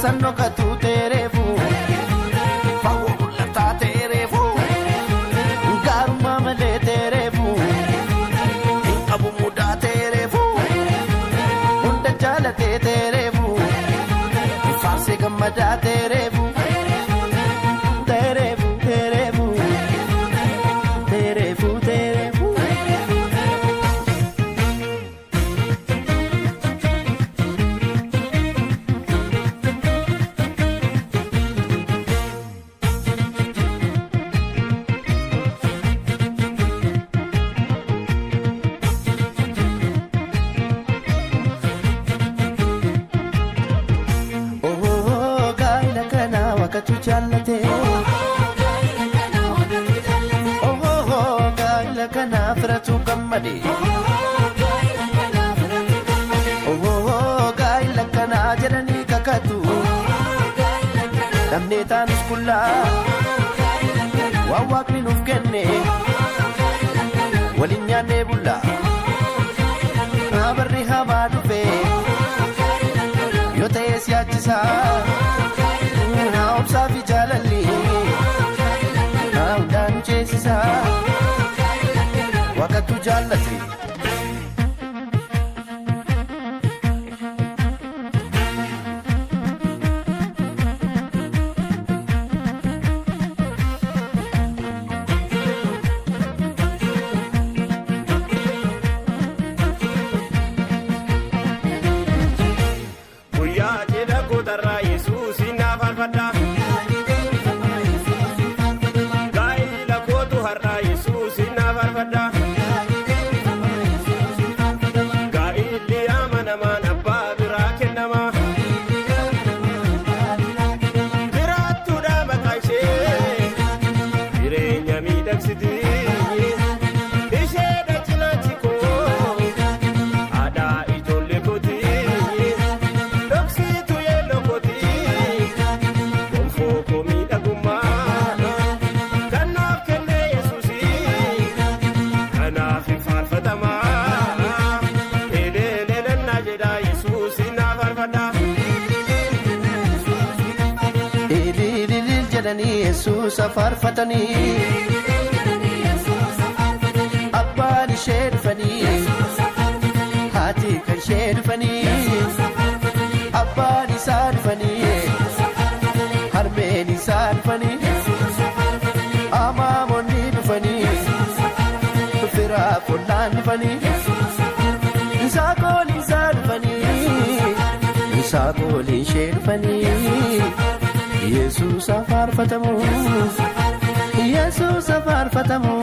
Tasan dhokatu teereefu fagoo mul'ataa teereefu gaarummaa malee teereefu hin qabu mudaa teereefu hunda jaalatee teereefu faarsee gammadaa teereefu teereefu teereefu teereefu teereefu. Oh, gaa'ela kana waaqatu jaallate. Oh, gaa'ela kana firatu gammade. Oh, gaa'ela kana jedhanii kakatu. Dhabnee taanus qullaa waan waaqni nuuf kenne waliin nyaannee bulla. Barri hamaa dhufe yoo ta'e siyaachisaa. Haa obsaa fi jaalalli haa hundaan nu ceesisaa. Waaqatu jaallate. Guyyaa cidha kootarraa Yesuusin naa faarfadha. Gaa'ela kootu har'aa Yesuusin naa faarfadha. Gaa'elli amanamaan abbaa biraa kennama. Jiraattuudha maqaa ishee jireenya miidhagsiti. Isheedha cinaachi koo haadha ijoollee kooti. Dhoksitu yeelloo kooti gonfoo koo miidhagummaa kan naaf kenne Yesuusi kanaaf hin faarfatamaa. Eleelelennaa jedha Yesuusi naa faarfadha. Ilililil jedhanii Yesuusa faarfatanii. Abbaan ishee dhufanii haati kan ishee dhufanii abbaan isaa dhufanii harmeen isaa dhufanii amaamonni dhufanii firaaf ollaan dhufanii saakooliin isaa dhufanii saakooliin ishee dhufanii Yesuusa faarfatamu Yesuusa faarfatamu.